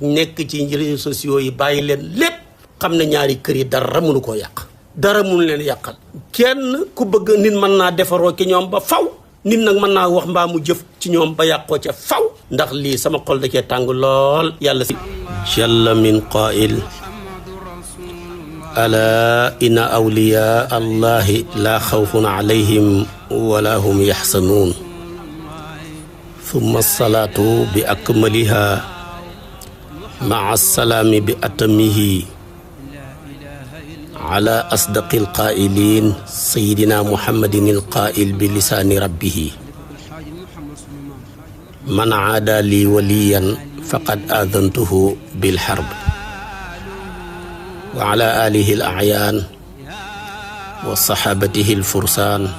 nekk ci réseaux sociaux yi bàyyi leen lépp xam ne ñaari kër yi dara mënu koo yàq dara mënu leen yàqal kenn ku bëgg nit mën naa defaroo ci ñoom ba faw nit nag mën naa wax mbaa mu jëf ci ñoom ba yàqoo ca faw ndax lii sama xol da cee tàng lool yàlla si jalla min qaa'il ala inna awliya allahi la xawfun alayhim wala hum yaxsanuun thumma salaatu bi akmaliha maa salaami bi atamihi ala asdaqi alqaa'iliin sayidina muhammadin alqaa'il bi lisaani rabbihi man aada lii waliyan faqad aadantuhu bilharb wa ala alihi al-a'yaan wa saxaabatihi al-fursaan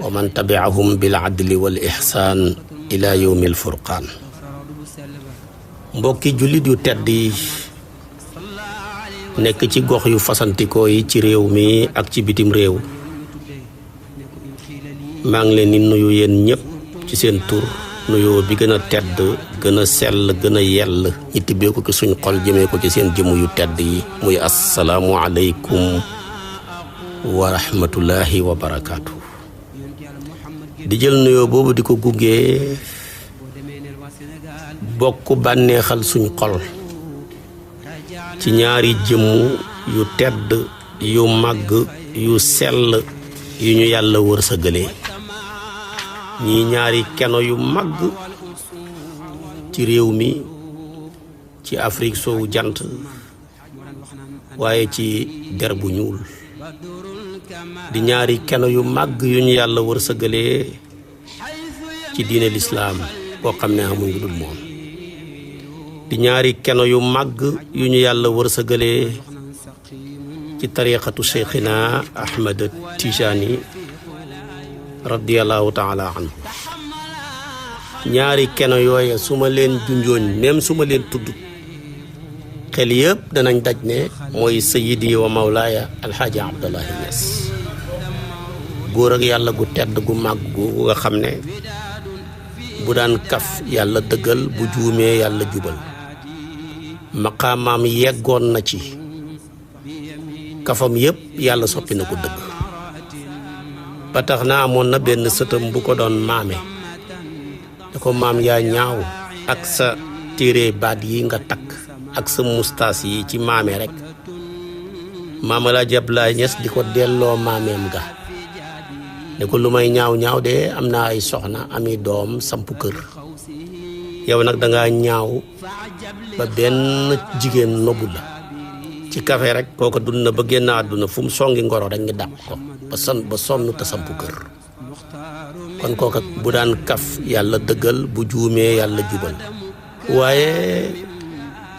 wa man tabi'ahum bil adli wal ihsaan ila yawmi al-furqaan. mbokki jullit yu tedd yi nekk ci gox yu fasantikoo yi ci réew mi ak ci bitim réew maa ngi leen di nuyu yéen ñëpp ci seen tur nuyoo bi gën a tedd gën a sell gën a yell ñi tibbee ko ci suñ xol jëmee ko ci seen jëmm yu tedd yi muy assalaamu aleykum wa rahmatullahi wa barakaatu. di jël nuyoo boobu di ko gungee bokk bànneexal suñ xol ci ñaari jëmm yu tedd yu màgg yu sell yu ñu yàlla wërsëgalee ñii ñaari keno yu màgg ci réew mi ci Afrique soowu jant waaye ci der bu ñuul di ñaari keno yu màgg yu ñu yàlla wërsëgalee ci diine lislaam boo xam ne amuñ lu dul moom di ñaari keno yu màgg yu ñu yàlla wërsëgalee ci tariqatu cheikhina Ahmad Tijani radiyallahu taala anhu ñaari keno yooye su ma leen junjooñ même su ma leen tudd xel yëpp danañ daj ne mooy sayidi wa mawlaaya alxaaji Abdullahi Ñas góor ak yàlla gu tedd gu màgg gu nga xam ne bu daan kaf yàlla dëggal bu juumee yàlla jubal maqaamaam yeggoon na ci kafam yëpp yàlla soppi na ko dëgg ba tax na amoon na benn sëtam bu ko doon maame da ko maam yaa ñaaw ak sa téere baat yi nga takk ak sa mustaas yi ci maame rek maam Alaaji Abdoulaye Niass di ko delloo maameem ga ne ko lu may ñaaw ñaaw de am naa ay soxna ami doom sampu kër yow nag dangaa ñaaw ba benn jigéen nobu la ci kafe rek kooko dund na ba génn àdduna fu mu songi ngoro rek ngi dàq ko ba sonn te sampu kër kon kooka bu daan kaf yàlla dëggal bu juumee yàlla jubal waaye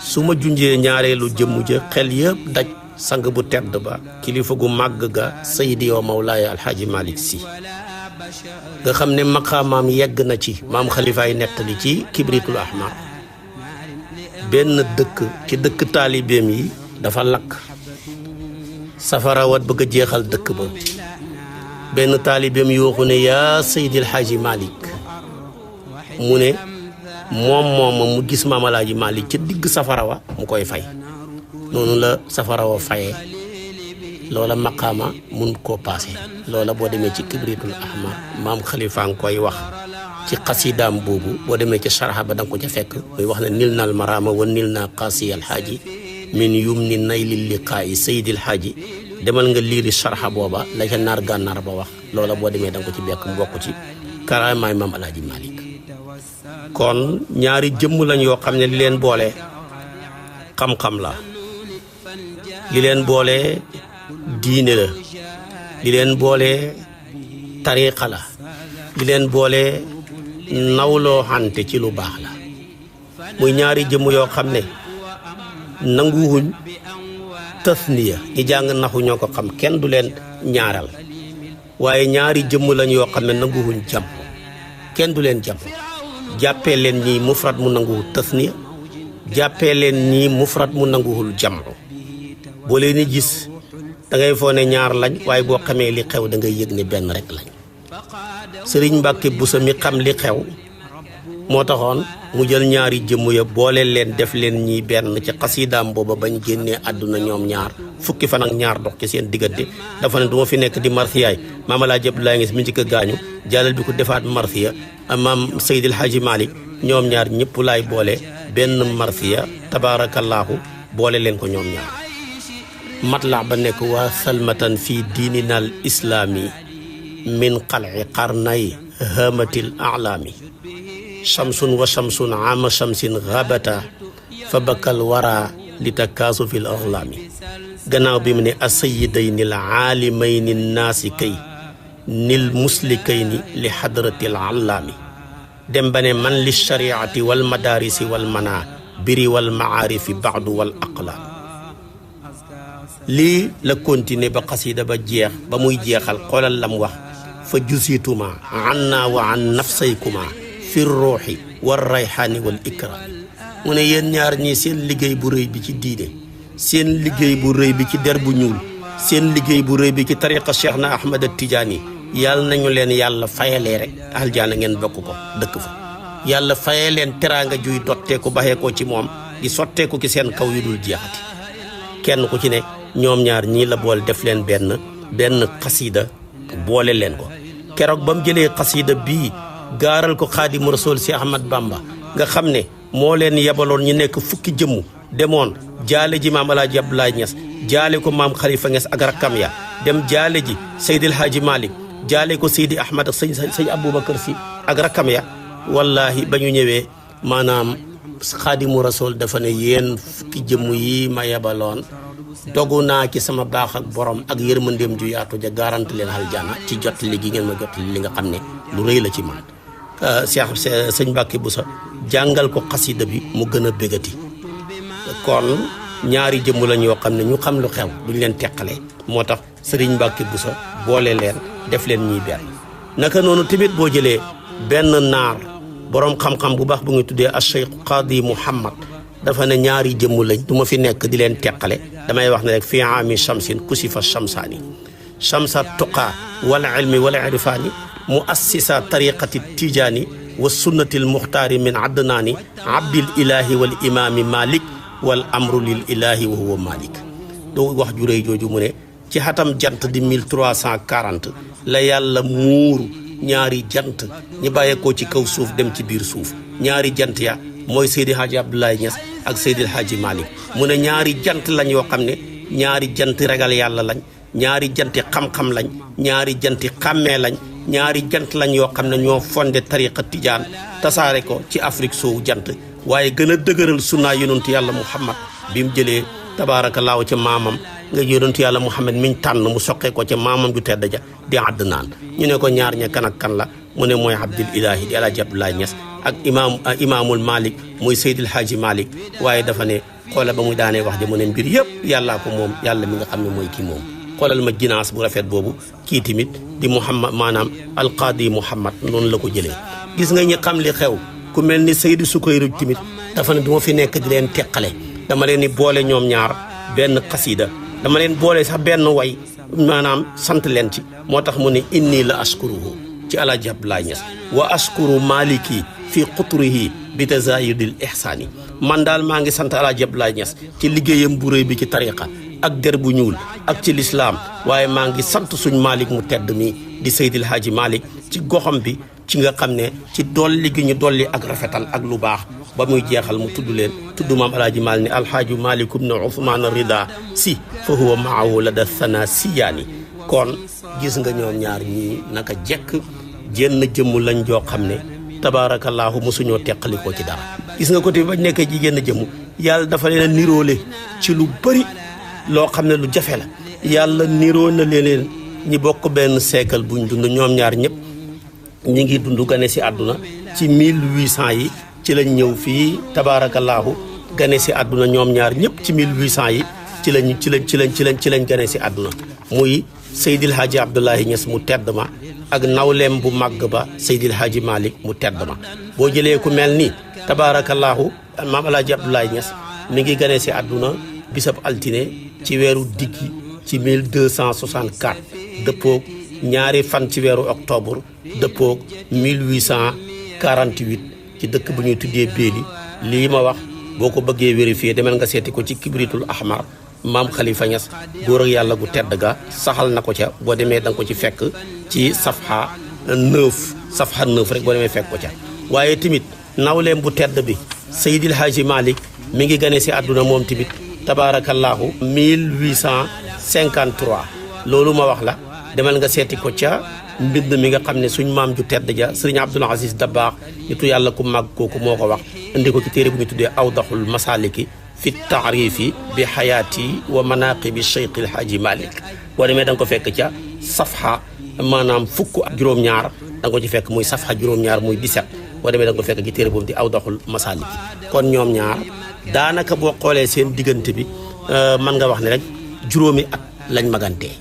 su ma junjee ñaareelu jëmm ja xel yëpp daj sang bu tedd ba kilifa gu màgg ga sayidi wa mawlaaya alxaaji Malick Sy nga xam ne maqaamaam yegg na ci maam xalifaay nettali ci kibritul ahmar benn dëkk ci dëkk taalibeem yi dafa lakk safara wat bëgg a jeexal dëkk ba benn taalibeem yooxu ne yaa sayidi alxaaji Malick mu ne moom mu gis maam alaaji Malick ca digg safara wa mu koy fay noonu la safara wa fayee loola maqaama mun koo paase loola boo demee ci kibritul ahmar maam xalifa nga koy wax ci xasidaam boobu boo demee ci sharha ba danga ko ca fekk muy wax ne nil naal maraama wa nil naa qaasi alxaaji min yum ni nay li liqaayi sayidil xaaji demal nga liiri sharha booba la ca naar gànnaar ba wax loola boo demee danga ko ci bekk mu bokk ci karaamaay maam alaaji Malick kon ñaari jëmm lañ yoo xam ne li leen boole xam-xam la li leen boole diine la li leen boole tariqa la li leen boole nawloo xante ci lu baax la muy ñaari jëmm yoo xam ne nanguwuñ tasniya ñi jàng naxu ñoo ko xam kenn du leen ñaaral waaye ñaari jëmm lañ yoo xam ne nanguwuñ jàmm kenn du leen jàmm jàppee leen ñii mufrad mu nanguwul tasniya jàppee leen ñii mufrad mu nanguwul jàmm boo leen di gis da ngay foo ne ñaar lañ waaye boo xamee li xew da ngay yëg ne benn rek lañ sëriñ Mbàkke Buso mi xam li xew moo taxoon mu jël ñaari jëmm ya boole leen def leen ñi benn ci xasiidaam booba bañ génnee àdduna ñoom ñaar fukki fan ak ñaar dox ci seen diggante dafa ne du ma fi nekk di marsiyaay maam Alaaji Abdoulaye Niass mi njëkk a gaañu jàllal bi ko defaat marsiya maam Seydil Hadji Malick ñoom ñaar ñëpp laay boole benn marsiya tabaarakallaahu boole leen ko ñoom ñaar matla ba nekk waa salmatan fii diininal islaami min xalci qarnay hamatil alaami shamsun wa shamsun ama shamsin ghabata fa bakkal wara li takaasu fil aghlaami gannaaw bi mu ne asayidayni l aalimayni naasi kay nil muslikayni li hadratil allaami dem ba ne man li shariati wal madarisi wal mana biri wal maarifi baadu wal aqlaami lii la continuer ba xasida ba jeex ba muy jeexal xoolal lam wax fa jusituma anna wa an nafsaykuma fi ruuxi war rayxaani wal ikram mu ne yéen ñaar ñii seen liggéey bu rëy bi ci diine seen liggéey bu rëy bi ci der bu ñuul seen liggéey bu rëy bi ci tariqa Cheikh na Ahmad Tijaani yàlla nañu leen yàlla fayalee rek aljaana ngeen bokk ko dëkk fa yàlla faye leen teraanga juy dotteeku baxee ko ci moom di sotteeku ci seen kaw yu dul jeexati kenn ku ci ne ñoom ñaar ñii la bool def leen benn xasiida boole leen ko keroog ba mu jëlee xasiida bii gaaral ko xaadimu rasul si Ahmad Bamba nga xam ne moo leen yebaloon ñu nekk fukki jëmm demoon jaale ji maam Alaaji Abdoulaye Niass jaale ko maam Khalifa Niass ak rakkam ya dem jaale ji Seydil Hadji Malick jaale ko Seydi Ahmad ak sëñ Aboubacar si ak rakkam ya wallahi ba ñu ñëwee maanaam xaadimu rasul dafa ne yéen fukki jëmm yi ma yebaloon dogu naa ci sama baax ak borom ak yërmandeem ju yaatu ja garante leen aljana ci jot li gi ngeen ma jot li nga xam ne lu rëy la ci man Cheikh sëñ Mbàkke Buso jàngal ko xasida bi mu gën a bégati kon ñaari jëmm lañ yoo xam ne ñu xam lu xew duñ leen teqale moo tax sëriñ Mbàkke Buso boole leen def leen ñiy benn naka noonu tamit boo jëlee benn naar boroom xam-xam bu baax bu ngi tuddee Cheikh Qadi Muhammad dafa ne ñaari jëmm lañ du ma fi nekk di leen teqale damay wax ne rek fi aami shamsin kusifa shamsaani shamsa tuqaa wal ilmi wal irfaani mu assisa tariqati tijaani wa sunnati l muxtaari min adnaani abdil ilahi wal imaami malik wal amru lil ilahi wa huwa malik doo wax ju réy jooju mu ne ci xatam jant di 1340 la yàlla muuru ñaari jant ñi bàyyeekoo ci kaw suuf dem ci biir suuf ñaari jant ya mooy Seydi Hadji Abdoulaye Niass ak Seydil Hadji Malick mu ne ñaari jant lañ yoo xam ne ñaari jant ragal yàlla lañ ñaari janti xam-xam lañ ñaari janti xàmmee lañ ñaari jant lañ yoo xam ne ñoo fondé tariqa tijaan tasaare ko ci Afrique soowu jant waaye gën a dëgëral sunnaa yonentu yàlla Muhammad bi mu jëlee tabaarakallaahu ca maamam nga yonentu yàlla Muhammad miñ tànn mu soqee ko ca maamam ju tedd ja di Adnaan ñu ne ko ñaar ña kan ak kan la mu ne mooy Abdul Ilaahi di Alaaji Abdoulaye Niass ak imaamul Malik muy Seydil Hadji Malick waaye dafa ne xoola ba muy daanee wax ja mu ne mbir yëpp yàllaa ko moom yàlla mi nga xam ne mooy kii moom xoolal ma ginaas bu rafet boobu kii tamit di Muhammad maanaam alqaadi Muhammad noonu la ko jëlee gis nga ñi xam li xew ku mel ni Seydi Sukayru tamit dafa ne du ma fi nekk di leen teqale dama leen di boole ñoom ñaar benn xasida dama leen boole sax benn way maanaam sant leen ci moo tax mu ne inni la ashkuruhu ci Alaaji Abdoulaye Niass wa ashkuru maliki fii xutrihi bi tazayudil ihsaani man daal maa ngi sant Alaaji Abdoulaye Niass ci liggéeyam bu rëy bi ci tariqa ak der bu ñuul ak ci lislaam waaye maa ngi sant suñ Malick mu tedd mi di Seydil Hadji Malick ci goxam bi ci nga xam ne ci dolli gi ñu dolli ak rafetal ak lu baax ba muy jeexal mu tudd leen tudd maam Alaaji Malick ne alhaaju Malick ibn Ousmane Rida si fa huwa maahu la da sana siyaani kon gis nga ñoom ñaar ñii naka jekk jenn jëmm lañ joo xam ne tabaarakallaahu mosuñoo teqalikoo ci dara gis nga ko te bañ nekk jigéen jëmm yàlla dafa leen a niroole ci lu bëri loo xam ne lu jafe la yàlla niroo na leen ñi bokk benn siècle buñ dund ñoom ñaar ñëpp ñi ngi dund gane si àdduna ci 1800 yi ci lañ ñëw fii tabaarakallaahu gane si àdduna ñoom ñaar ñëpp ci 1800 yi ci lañ gane si àdduna muy Seydil Hadji Abdoulaye Niass mu tedd ma ak nawleem bu màgg ba Seydil Hadji Malick mu tedd ma boo jëlee ku mel ni tabaarakallaahu maam Alaaji Abdoulaye Niass mi ngi gane si àdduna bisab altine ci weeru diggi ci 1264 dëppoog ñaari fan ci weeru octobre dëppoog 1848 ci dëkk bu ñuy tuddee Béli lii ma wax boo ko bëggee vérifier demel nga seeti ko ci kibritul ahmar maam Khalifa Niass góor ak yàlla gu tedd ga saxal na ko ca boo demee da nga ko ci fekk ci safha 9 rek boo demee fekk ko ca waaye tamit nawleem bu tedd bi Seydil Hadji Malick mi ngi gane si àdduna moom tamit tabaarakallaahu 1853 loolu ma wax la demal nga seeti ko ca mbind mi nga xam ne suñ maam ju tedd ja sëriñ Abdul Aziz Dabakh nitu yàlla ku màgg kooku moo ko wax indi ko ci téere bu ñu tuddee awdaxul masaliki fi taarifi bi xayaati wa manaqibi Cheikh El Hadji Malick boo demee da nga ko fekk ca safha maanaam fukk ak juróom-ñaar da nga ko ci fekk muy safha juróom-ñaar muy 17 boo demee da nga ko fekk ci téere boobu di awdaxul masaliki kon ñoom ñaar daanaka boo xoolee seen diggante bi mën nga wax ne rek juróomi at lañ magantee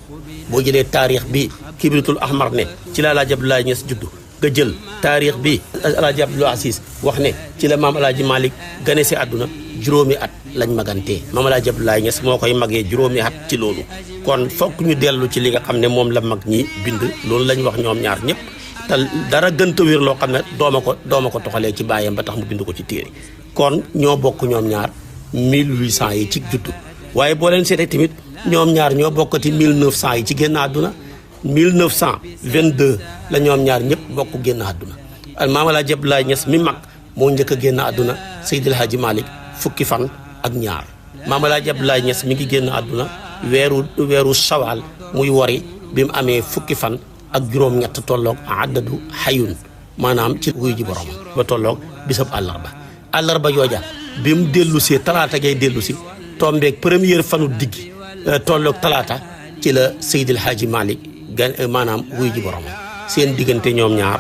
boo jëlee taarix bi kibritul ahmar ne ci la Alaaji Abdoulaye Niass juddu nga jël taarix bi Alaaji Abdoul Aziz wax ne ci la maam Alaaji Malick gane si àdduna juróomi at lañ magantee maam Alaaji Abdoulaye Niass moo koy magee juróomi at ci loolu kon fokk ñu dellu ci li nga xam ne moom la mag ñi bind loolu lañ wax ñoom ñaar ñëpp te dara gënta wér loo xam ne dooma ko toxalee ci bàyyam ba tax mu bind ko ci téere kon ñoo bokk ñoom ñaar 1800 yi ci juddu waaye boo leen seetee tamit ñoom ñaar ñoo bokkati 1900 yi ci génn àdduna 1922 la ñoom ñaar ñëpp bokk génn àdduna maam Alaaji Abdoulaye Niass mi mag moo njëkk a génn àdduna Seydil Hadji Malick fukki fan ak ñaar maam Alaaji Abdoulaye Niass mi ngi génn àdduna weeru sawaal muy wori bi mu amee fukki fan ak juróom-ñett tolloog addadu xayun maanaam ci wuy ji borom ba tolloog bisab àllarba jooja bi mu dellu si talaata ngay dellu si tombeeg première fanu diggi tolloog talaata ci la Seydil Hadji Malick maanaam wuy ji borom seen diggante ñoom ñaar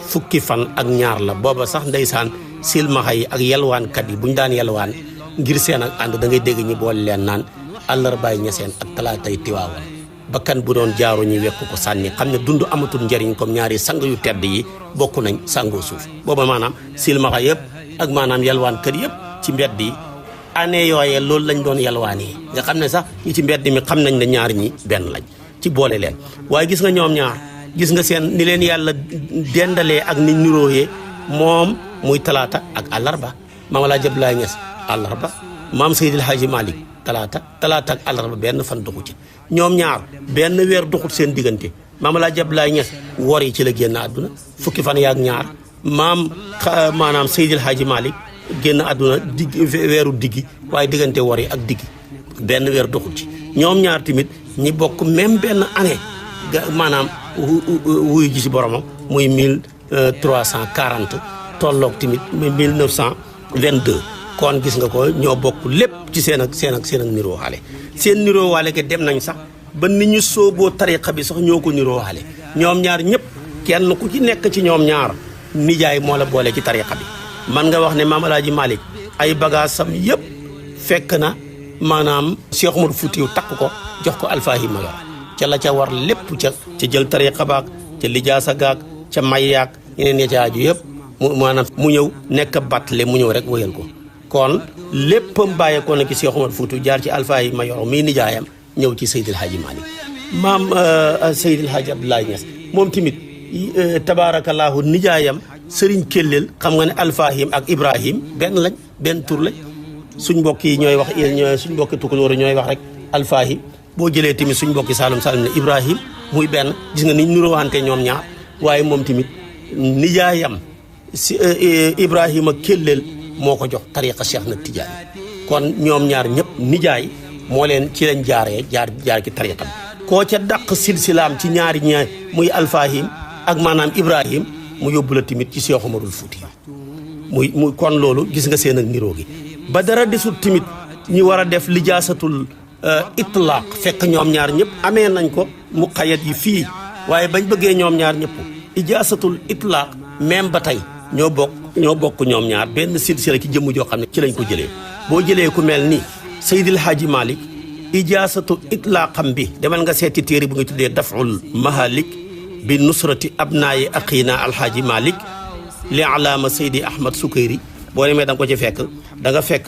fukki fan ak ñaar la booba sax ndeysaan silmaxa yi ak yalwaankat yi bu ñu daan yalwaan ngir seen ak ànd da ngay dégg ñi boole leen naan àllarbaay ñeseen ak talaatay tiwaawan bakkan bu doon jaaru ñu wekk ko sànni xam ne dund amatul njëriñ comme ñaari sang yu tedd yi bokk nañ sangoo suuf booba maanaam silmaxa yëpp ak maanaam yalwaankat yëpp ci mbedd yi année yooyee loolu lañ doon yalwaanee nga xam ne sax ñi ci mbedd mi xam nañ ne ñaar ñi benn lañ ci boole leen waaye gis nga ñoom ñaar gis nga seen ni leen yàlla dendalee ak ni niróoyee moom muy talaata ak àllarba maam Alaaji Abdoulaye Niass àllarba maam Seydil Hadji Malick talaata ak àllarba benn fan doxu ci ñoom ñaar benn weer doxut seen diggante maam Alaaji Abdoulaye Niass wor yi ci la génn àdduna fukki fan yaak ñaar maanaam Seydil Hadji Malick génn àdduna weeru diggi waaye diggante wor yi ak diggi benn weer doxut ci ñoom ñaar tamit ñi bokk même benn année maanaam wuyu ji ci boromam muy 1340 tolloog tamit 1922 kon gis nga ko ñoo bokk lépp ci seen ak niroo waale seen niroo waale ke dem nañ sax ba nit ñu sooboo tariqa bi sax ñoo ko niroo waale ñoom ñaar ñëpp kenn ku ci nekk ci ñoom ñaar nijaay moo la boole ci tariqa bi man nga wax ne maam Alaaji Malick ay bagaasam yëpp fekk na maanaam Cheikh Oumar Foutiyou takk ko jox ko alfaahi ma yor ca la ca war lépp ca jël tariqa baak ca lijaasa gaak ca may yaak yeneen ya ca aju yëpp maanaam mu ñëw nekk battale mu ñëw rek wëyal ko kon léppam bàyyeekoo na ci Cheikh Oumar Foutiyou jaar ci alfaahi ma yor mii nijaayam ñëw ci Seydil Hadji Malick maam Seydil Hadji Abdoulaye Niass moom tamit tabaarakallaahu nijaayam Serigne Kellel xam nga ne alfahim ak Ibrahim benn tur lañ suñ mbokk yi ñooy wax suñ mbokki tukulóor ñooy wax rek alfahim boo jëlee tamit suñ mbokki Saalum ne Ibrahim muy benn gis nga ni ñu nuróowante ñoom ñaar waaye moom tamit nijaayam si Ibrahima Kellel moo ko jox tariqa Cheikh na Tidiane kon ñoom ñaar ñëpp nijaay moo leen ci lañ jaar ci tariqa bi koo ca dàq silsilaam ci ñaari ñaar muy alfahim ak maanaam Ibrahim mu yóbbu la tamit ci Cheikh Oumarul Fouti muy kon loolu gis nga seen ak niroo gi ba dara desul tamit ñi war a def lijaasatul itlaaq fekk ñoom ñaar ñëpp amee nañ ko mu xayat yi fii waaye bañ bëggee ñoom ñaar ñëpp ijaasatul itlaaq même ba tey ñoo bokk ñoom ñaar benn silsila ci jëmm joo xam ne ci lañ ko jëlee boo jëlee ku mel ni Seydil Hadji Malick ijaasatu itlaaqam bi demal nga seeti téere bu nga tuddee daful mahalik bi nusrati abnaayi aqina alhaaji Malick li alaama Seydi Ahmad Sukayri boo demee da nga ko ci fekk da nga fekk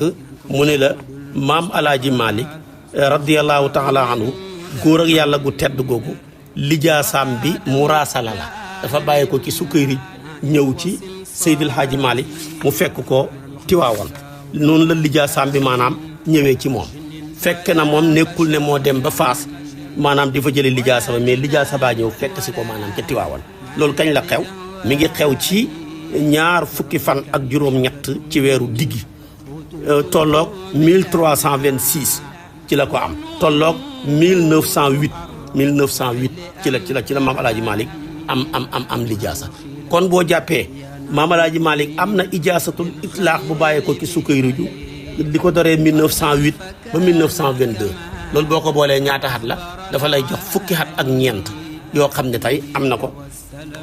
mu ne la maam alaaji Malick radiyallahu taala anhu góor ak yàlla gu tedd googu lijaasaam bi muraasala la dafa bàyyi ko ci Sukayri ñëw ci Seydil Hadji Malick mu fekk ko Tiwaawan noonu la lijaasaam bi maanaam ñëwee ci moom fekk na moom nekkul ne moo dem ba Faas maanaam di fa jële lijaasa ba mais lijaasa baa ñëw fekk si ko maanaam ca Tiwaawan loolu kañ la xew mi ngi xew ci ñaar fukki fan ak juróom-ñett ci weeru diggi tolloog 1326 ci la ko am tolloog 1908 ci la maam Alaaji Malick am lijaasa kon boo jàppee maam Alaaji Malick am na ijaasatul itlaax bu bàyyee ko ci Sukayruju di ko doree 1908 ba 1922 loolu boo ko boolee ñaata xat la dafa lay jox fukki xat ak ñeent yoo xam ne tey am na ko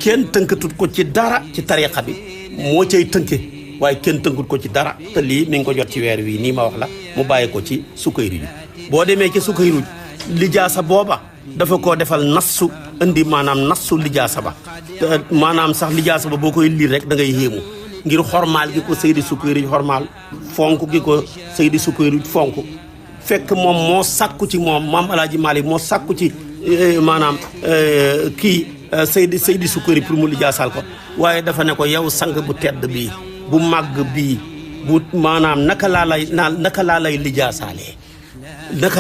kenn tënkatut ko ci dara ci tariqa bi moo cay tënke waaye kenn tënkut ko ci dara te lii mi ngi ko jot ci weer wii nii ma wax la mu bàyyi ko ci Sukayruju boo demee ci Sukayruju lijaasa booba dafa koo defal nassu indi maanaam nassu lijaasa ba maanaam sax lijaasa ba boo koy liir rek da ngay yéemu ngir xormaal gi ko Seydi Sukayruju xormaal fonk gi ko Seydi Sukayruju fonk fekk moom moo sàkku ci moom maam Alaaji Malick moo sàkku ci maanaam kii Seydi Sukayruju pour mu lijaasal ko waaye dafa ne ko yow sang bu tedd bii bu màgg bii bu maanaam naka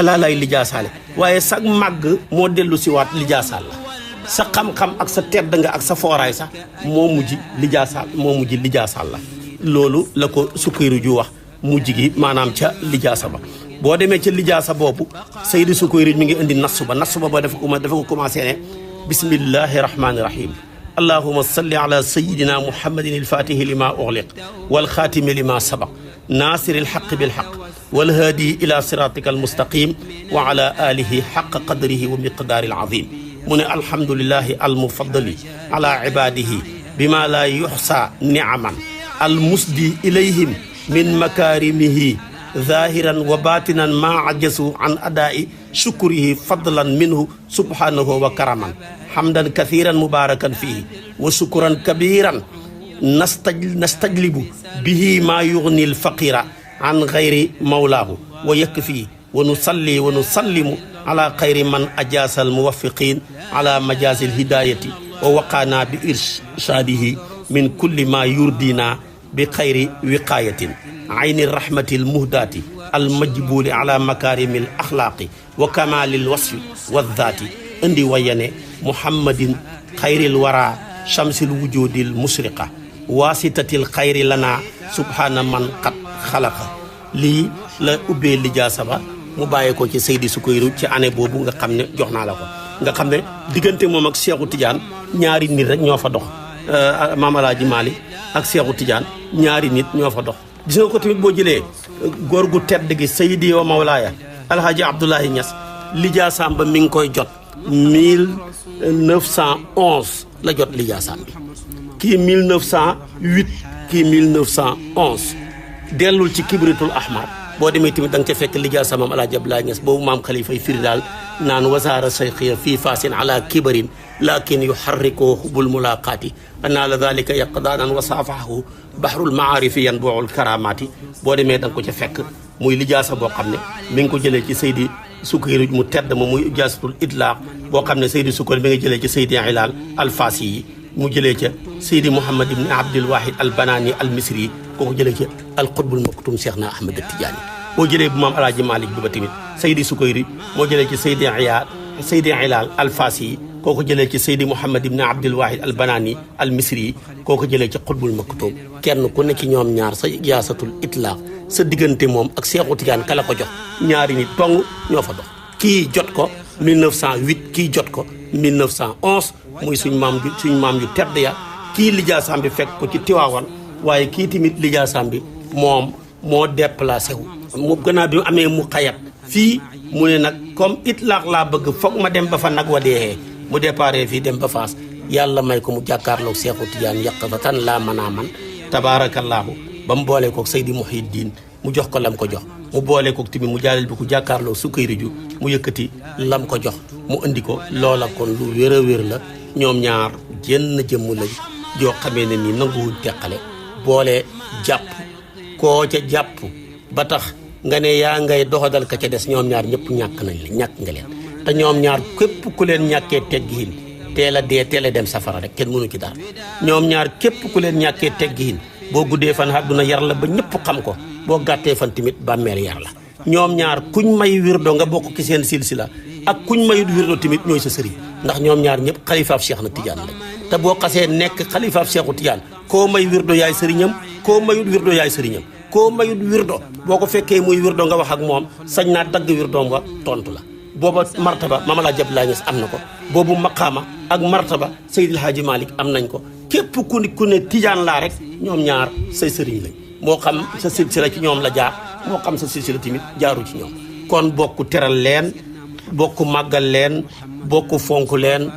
laa lay lijaasaale waaye sa màgg moo dellu si waat lijaasaal la sa xam-xam ak sa tedd nga ak sa fooraay sax moo mujj lijaasaal la loolu la ko Sukayruju wax mujj gi maanaam ca lijaasa ba boo demee ca lijaasa boobu Seydi Sukayruju mi ngi indi nassu ba dafa ko commencé ne bismillahi rahmani rahim allahuma salli ala sayidina muhammadin alfatihi lima ughliq walxaatimi lima sabaq nasiri alxaq bilxaq walhaadi ila siratika almustaqim wa ala alihi xaqa qadrihi wa miqdaari alazim mu ne alhamdulillahi almufaddali ala ibadihi bima la yuxsa niaman almusdi ilayhim min makarimihi zahiran wa batinan ma ajasu an adaa'i shukrihi fadlan minhu subhanahu wa karaman hamdan kathiran mubarakan fihi wa shukran kabiran nastajlibu bihi ma yughni alfaqira an ghayri mawlahu wa yakfi wa nusalli wa nusallimu ala khayri man ajasa almuwaffiqin ala majazi alhidayati wa waqana bi irshadihi min kulli ma yurdina bi khayri wiqayatin ayni rahmati almuhdati almajbuli ala makarimi al akhlaqi wa kamali alwasfi wadhati indi wayane muhammadin khayril wara shamsil wujudil musriqa wasitatil khayri lana subhana man qad khalaqa lii la ubbee lijaasa ba mu bàyyee ko ci Seydi Sukayruju ci année boobu nga xam ne jox naa la ko nga xam ne diggante moom ak Seexu Tijaan ñaari nit rek ñoo fa dox Maam Alaaji Malick ak Seexu Tijaan ñaari nit ñoo fa dox gis nga ko tamit boo jëlee góor gu tedd gi Seydi wa Mawlaaya Alhaji Abdoulaye Niass lijaasaam ba mi ngi koy jot 1911 la jot lijaasaam bi kii 1908 kii 1911 dellul ci kibritul ahmar boo demee tamit da nga ca fekk lijaasa maam Alaaji Abdoulaye Niass boobu maam xalifa yi firi daal naan wasaara sayxiya fii fasin ala kibarin lakin yuharrikoo xubul mulaqaati anaa la dalika yaqdaanan wa saafahahu bahrul maarifi yan bool karamaati boo demee da nga ko ca fekk muy lijaasa boo xam ne mi ngi ko jëlee ci Seydi Sukayruju mu tedd ma muy ijaasatul idlaaq boo xam ne Seydi Sukayruju mi nga jëlee ci Seydi Hilal Alfaasi yi mu jëlee ca Seydi Mouhamad ibni Abdul Wahid al Banani al Misri yi kooku jëlee ca al Qutbul Maktum Cheikh na Ahmad Tidiane boo jëlee bu maam Alaaji Malick bi ba tamit Seydi Sukayruju moo jëlee ci Seydi Hilal Alfaasi yi kooku jëlee ci Seydi Mouhamad ibni Abdul Wahid al Banani al Misri yi kooku jëlee ci Qutbul Maktum kenn ku ne ci ñoom ñaar sa ijaasatul itlaaq sa diggante moom ak Seexu Tijaan kala ko jox ñaari nit dong ñoo fa dox kii jot ko 1908 kii jot ko 1911 muy suñ maam yu tedd ya kii lijaasaam bi fekk ko ci Tiwaawan waaye kii tamit lijaasaam bi moom moo déplacé wu mu gannaaw bi mu amee mu xayat fii mu ne nag comme itlaax laa bëgg foog ma dem ba fa nag wa deexee mu déparé fii dem ba Faas yàlla may ko mu jàkkaarloog Seexu Tijaan yàq fa tan laa mën a man tabaarakallaahu ba mu boole koog Seydi Muhyiddin mu jox ko lam ko jox mu boole koog tamit mu jaaleel bi ku jàkkaarloog Sukayruju mu yëkkati lam ko jox mu indi ko loola kon lu wér a wér la ñoom ñaar jenn jëmm lañ joo xamee ne nii nanguwuñ teqale boole jàpp koo ca jàpp ba tax nga ne yaa ngay doxadal ka ca des ñoom ñaar ñëpp ñàkk nañ la ñàkk nga leen te ñoom ñaar képp ku leen ñàkkee teggiin teel a dee teel a dem safara rek kenn mënu ci dara ñoom ñaar képp ku leen ñàkkee teggiin boo guddee fan àdduna yar la ba ñëpp xam ko boo gàttee fan tamit bàmmeel yar la ñoom ñaar kuñ may wirdo nga bokk ci seen silsila ak kuñ mayut wirdo tamit ñooy sa sëriñ ndax ñoom ñaar ñëpp xalifaab Cheikh na Tidiane la te boo xasee nekk xalifaab Cheikhu Tidiane koo may wirdo yaay sëriñam koo mayut wirdo yaay sëriñam koo mayut wirdo boo ko fekkee muy wirdo nga wax ak moom sañ naa dagg wirdoom nga tontu la booba martaba Maam Alaaji Abdoulaye Niass am na ko boobu maqaama ak martaba Seydil Hadji Malick am nañ ko képp ku ne Tidiane laa rek ñoom ñaar say sëriñ lañ moo xam sa silsila ci ñoom la jaar moo xam sa silsila tamit jaaru ci ñoom kon bokk teral leen bokk màggal leen bokk fonk leen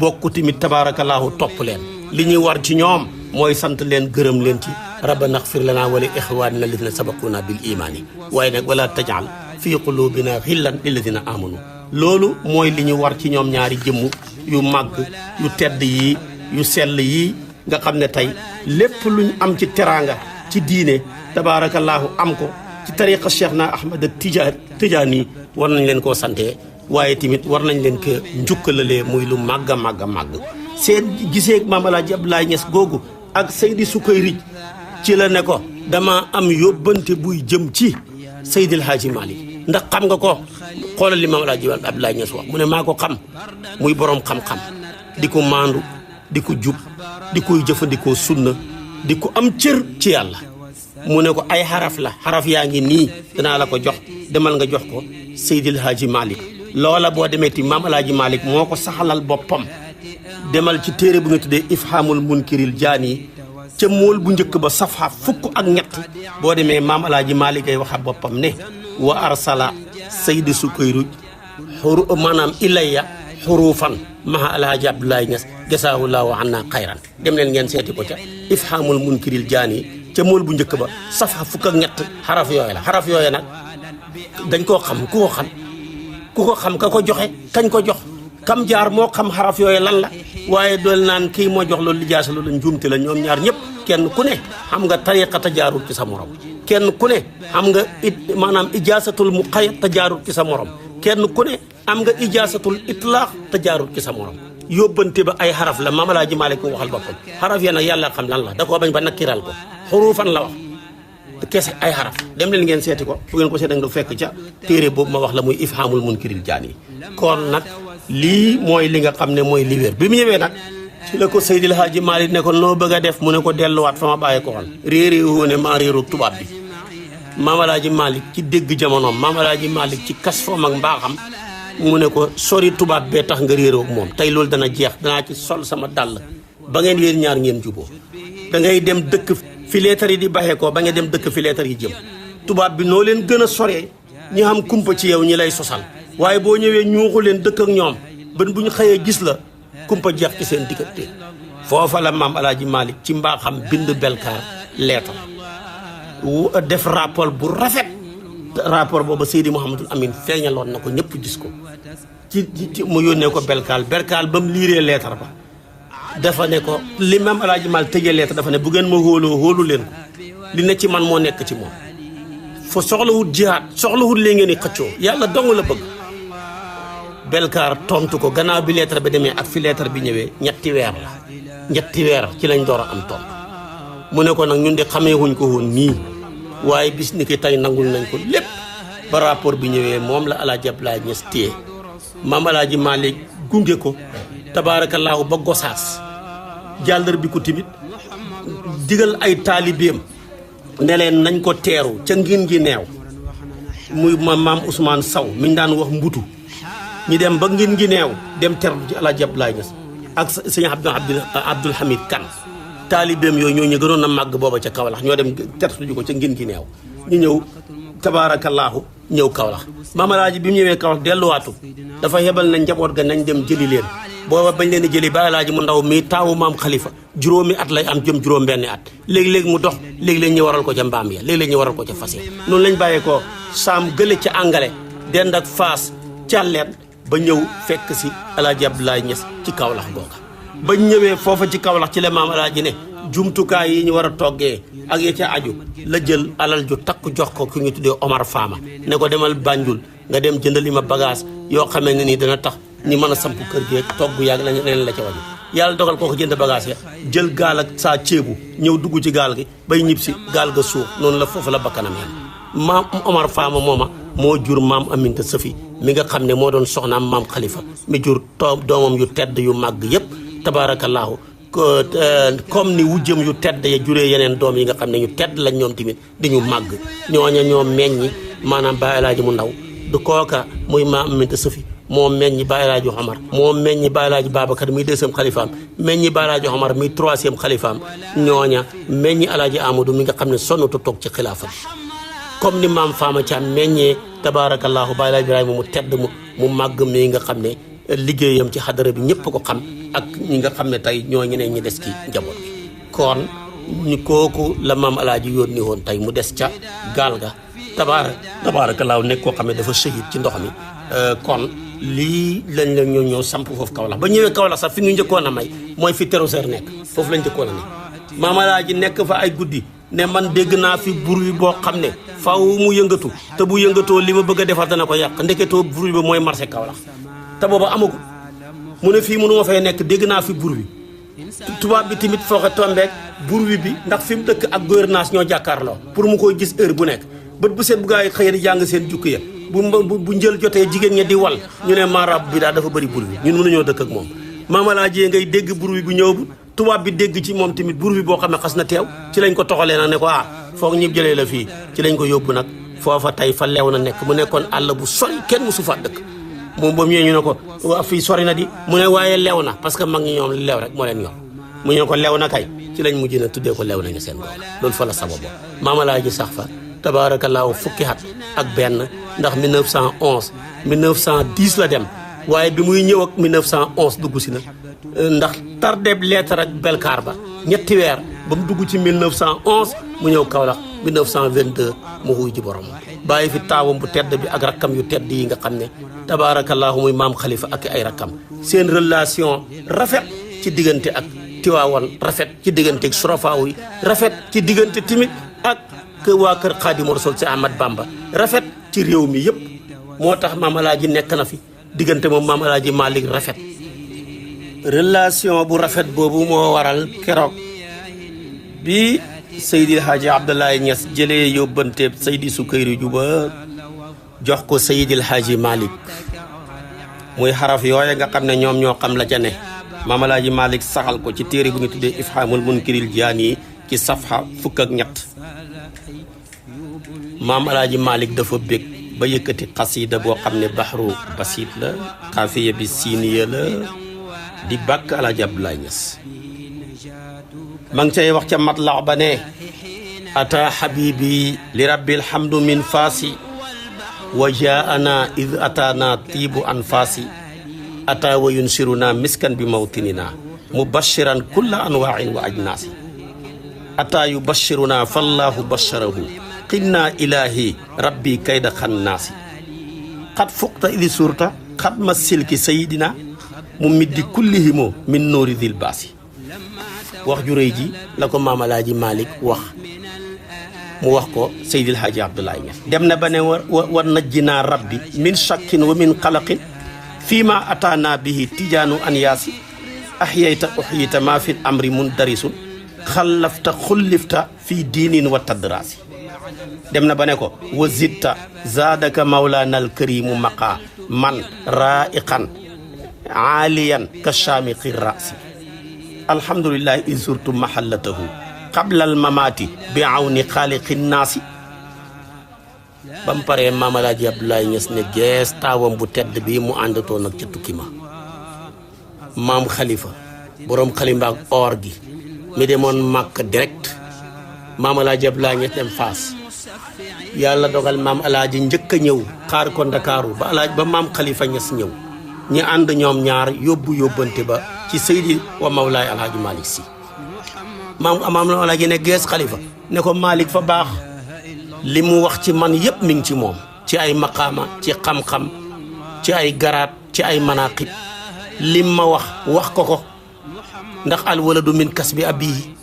bokk tamit tabaarakallaahu topp leen li ñuy war ci ñoom mooy sant leen gërëm leen ci rabbana xfir lana wa li ixwanina alladina sabaquna bil imaani waaye nag wala tajal fii qulubina xillan lilladina amanu loolu mooy li ñu war ci ñoom ñaari jëmm yu màgg yu tedd yi yu sell yi nga xam ne tey lépp luñ am ci teraanga ci diine tabaarakallaahu am ko ci tariqa Cheikh na Ahmad Tijaani war nañ leen koo santee waaye tamit war nañ leen ko njukkalalee muy lu màgg a màgg a màgg seen gisee Maam Alaaji Abdoulaye Niass googu ak Seydi Sukayrij ci la ne ko dama am yóbbante buy jëm ci Seydil Hadji Malick ndax xam nga ko xoolal li Maam Alaaji Abdoulaye Niass wax mu ne maa ko xam muy borom xam-xam di ko maandu di ko jub di koy jëfandikoo sunna di ko am cër ci yàlla mu ne ko ay xaraf la xaraf yaa ngi nii danaa la ko jox demal nga jox ko Seydil Hadji Malick loola boo demee ti Maam Alaaji Malick moo ko saxalal boppam demal ci téere bu nga tuddee Ifhamul Munkiril Jaani ca mool bu njëkk ba safha fukk ak ñett boo demee Maam Alaaji Malick ay waxa boppam ne wa arsala Seydi Sukayrij maanaam ilayya xurufan maha Alaaji Abdoulaye Niass jasaahullahu anna xayran dem leen ngeen seeti ko ca Ifhamul Munkiril Jaani ca mool bu njëkk ba safha fukk ak ñett xaraf yooyu la xaraf yooyu nag dañ koo xam ku ko xam ka ko joxe kañ ko jox kam jaar moo xam xaraf yooyu lan la waaye dool naan kii moo jox loolu lijaasa loolu njuumte la ñoom ñaar ñëpp kenn ku ne xam nga tariqa te jaarul ci sa morom kenn ku ne xam nga maanaam ijaasatul muqayyad te jaarul ci sa morom kenn ku ne am nga ijaasatul itlaax te jaarul ci sa morom yóbbante ba ay xaraf la Maam Alaaji Malick ko waxal boppam xaraf ya nag yàlla xam lan la da koo bañ ba nakkiral ko xurufan la wax kese ay xaraf dem leen ngeen seeti ko bu ngeen ko seeti nga fekk ca téere boobu ma wax la muy Ifhamul Munkiril Jaani kon nag lii mooy li nga xam ne mooy li wér bi mu ñëwee nag ci la ko Seydil Hadji Malick ne ko noo bëgg a def mu ne ko delluwaat fa ma bàyyi ko woon réeré woo ne maa réeru tubaab bi Maam Alaaji Malick ci dégg jamonoom Maam Alaaji Malick ci kas foom ak mbaaxam mu ne ko sori tubaab bee tax nga réeroo ak moom tey loolu dana jeex danaa ci sol sama dàll ba ngeen yéen ñaar ngeen juboo da ngay dem dëkk fi leetar yi di baxee ko ba nga dem dëkk fi leetar yi jëm tubaab bi noo leen gën a soree ñi xam kumpa ci yow ñi lay sosal waaye boo ñëwee ñuuxu leen dëkk ak ñoom ban bu ñu xëyee gis la kumpa jeex ci seen diggante foofa la Maam Alaaji Malick ci mbaaxam bind belkaar leetar def rapport bu rafet rapport booba Seydi Mouhamadul Amin feeñaloon na ko ñëpp gis ko ci mu yónnee ko belkaal ba mu liiree leetar ba dafa ne ko li Maam Alaaji Malick tëjee leetar dafa ne bu ngeen ma hóolu leen ko li ne ci man moo nekk ci moom fa soxlawut jihaad soxlawut lee ngeen i xëccoo yàlla dong la bëgg belkaar tontu ko gannaaw bi leetar bi demee ak fi leetar bi ñëwee ñetti weer ci lañ door a am tontu mu ne ko nag ñun de xamee wuñ ko woon nii waaye bis ni ki tey nangul nañ ko lépp ba rapport bi ñëwee moom la Alaaji Abdoulaye Niass téye Maam Alaaji Malick gunge ko tabaarakallaahu ba Gosaas jàllar bi ko timit digal ay taalibeem ne leen nañ ko teeru ca ngin gi neew muy maam Ousmane Saw mi ñu daan wax mbutu ñi dem ba ngin gi neew dem teeru ci Alaaji Abdoulaye Niass ak sëñ Abdul Hamid Kan taalibeem yooyu ñoo ñu gënoon a màgg booba ca Kaolack ñoo dem tertuju ko ca ngin gi neew ñu ñëw tabaarakallaahu ñëw Kaolack Maam Alaaji bi mu ñëwee Kaolack delluwaatu dafa yebal na njaboot ga nañ dem jëli leen booba bañ leen di jëli Baay Alaaji mu ndaw mii taawu maam Khalifa juróomi at lay am jëm juróom benni at léegi-léegi mu dox léegi-léegi ñu waral ko ca mbaam ya léegi-léegi ñu waral ko ca fas ya noonu lañ bàyyee ko saam gële ca angale dend ak Faas càlleet ba ñëw fekk si Alaaji Abdoulaye Niass ci Kaolack googa bañ ñëwee foofa ci Kaolack ci la Maam Alaaji ne jumtukaay yi ñu war a toggee ak ya ca aju la jël alal ju takk jox ko ki ñu tuddee Omar Fama ne ko demal Banjul nga dem jëndali ma bagage yoo xamee ne nii dana tax ñi mën a samp kër gi togg yaag leneen la ca wàññi yàlla dogal koo ko jënd bagage ya jël gaal ak saa ceebu ñëw dugg ci gaal gi bay ñib si gaal ga suuf noonu la foofu la bakkanam yam maam Omar Fama mooma moo jur maam Aminta Safi mi nga xam ne moo doon soxnaam maam Khalifa mi jur doomam yu tedd yu màgg yépp tabaarakallaahu comme ni wujjëm yu tedd ya juree yeneen doom yi nga xam ne ñu tedd lañ ñoom tamit di ñu màgg ñooña ñoo meññi maanaam Baay Alaaji mu ndaw du kooka muy maam Aminta Safi moo meññi Baay Alaaji Omar moo meññi Baay Alaaji Babacar muy deuxième xalifaam meññi Baay Alaaji Omar muy troisième xalifaam ñooña meññi Alaaji Amadou mi nga xam ne sonnatu toog ci xilaafa bi comme ni maam Fama Thiam meññee tabaarakallaahu Baay Alaaji Ibrahima mu tedd mu màgg mi nga xam ne liggéeyam ci xadara bi ñëpp ko xam ak ñi nga xam ne tey ñoo ñeneen ñi des ci njaboot gi kon ñu kooku la maam Alaaji yónni woon tey mu des ca gaal ga tabaarakallaahu nekk koo xam ne dafa shahid ci ndox mi kon lii lañ la ñëw samp foofu Kaolack ba ñëwee Kaolack sax fi ñu njëkkoon a may mooy fi terroseur nekk foofu lañ njëkkoon a ne maam Alaaji nekk fa ay guddi ne man dégg naa fi bruit boo xam ne faw mu yëngatu te bu yëngatoo li ma bëgg a defar dana ko yàq ndeketoo bruit ba mooy marché Kaolack te booba amagul mu ne fii mënu ma fay nekk dégg naa fi bruit tubaab bi tamit fooxe tombeek bruit bi ndax fi mu dëkk ak gouvernance ñoo jàkkaarloo pour mu koy gis heure bu nekk bët bu seet bu gaa yi xëy di jàng seen jukki ya bu njël jotee jigéen ña di wal ñu ne maarab bi daal dafa bëri bruit bi ñun mënuñoo dëkk ak moom Maam Alaaji ngay dégg bruit bi ñëw tubaab bi dégg ci moom tamit bruit bi boo xam ne xas na teew ci lañ ko toxalee nag ne ko foog ñëpp jëlee la fii ci lañ ko yóbbu nag foofa tey fa leew na nekk mu nekkoon àll bu sori kenn musu fa dëkk moom ba mu ñëwee ñu ne ko waa fii sori na di mu ne waaye leew na parce que mag ñi ñoom leew rek moo leen yor mu ñu ne ko leew na kay ci lañ mujj na tuddee ko leew na nga seen bopp loolu fa la sababoo Maam Alaaji sax fa tabaarakallaahu fukki at ak benn ndax 1911 1910 la dem waaye bi muy ñëw ak 1911 dugg si na ndax tardeeb lettre ak belkaar ba ñetti weer ba mu dugg ci 1911 mu ñëw Kaolack 1922 mu wuy ji borom bàyyi fi taawam bu tedd bi ak rakkam yu tedd yi nga xam ne tabaarakallaahu muy maam Khalifa ak ay rakkam seen relation rafet ci diggante ak Tiwaawan rafet ci diggante ak surafaaw yi rafet ci diggante timit ak waa kër Xaadimu Rasuul si Ahmad Bamba rafet ci réew mi yëpp moo tax Maam Alaaji nekk na fi diggante moom Maam Alaaji Malick rafet relation bu rafet boobu moo waral keroog bi Seydi Hadji Abdoulaye Niass jëlee yóbbante Seydi Sukayri Juba jox ko Seydi Hadji Malick muy xaraf yooya nga xam ne ñoom ñoo xam la ca ne Maam Alaaji Malick saxal ko ci téere bu ñu tuddee Ifhaamul Munkiril Jaani ci safha fukk ak ñett Maam Alaaji Malick dafa bég ba yëkkati xasida boo xam ne baxru basit la xaafiya bi siiniya la di bàkk Alaaji Abdoulaye Niass ma ngi cay wax ca matlax ba ne ata habibi li rabbil hamdu min faasi wa jaana id atana tiibu anfaasi ata wa yunsiruna miskan bi mawtinina mubashiran kulla anwaain wa ajnaasi ata yubashiruna fallahu basharahu qinna ilahi rabbi kayda xannaasi xat fuqta idi surta xat ma silki sayidina mu middi kullihimo min noori dil baasi wax ju rëy ji la ko Maam Alaaji Malick wax mu wax ko Seydil Hadji Abdoulaye Niass dem na ba ne war najjinaa rabbi min shakkin wa min xalaqin fii ma ataana bihi tijaanu an yaasi ahyayta uhyita ma fi amri mundarisun xallafta xullifta fii diinin wa tadraasi dem na ba ne ko wa zitta zaadaka mawlaana alkarimu maqa man raiqan aaliyan ka shaamiqi raasi alhamdulillahi in surtu mahallatahu qabla almamaati bi awni xaaliqi naasi ba mu paree Maam Alaaji Abdoulaye Niass ne gees taawam bu tedd bi mu àndatoon nag ca tukki ma maam Khalifa boroom xalimba ak or gi mi demoon Màkka direct Maam Alaaji Abdoulaye Niass dem Faas yàlla dogal Maam Alaaji njëkk a ñëw xaar ko Ndakaaru ba Maam Khalifa Niass ñëw ñi ànd ñoom ñaar yóbbante ba ci Seydi wa Mawlaay Alhaji Malick Sy maam Alaaji ne gees Khalifa ne ko Malick fa baax li mu wax ci man yépp mi ngi ci moom ci ay maqaama ci xam-xam ci ay garaat ci ay manaqib lim ma wax ko ndax al waladu min kasbi abihi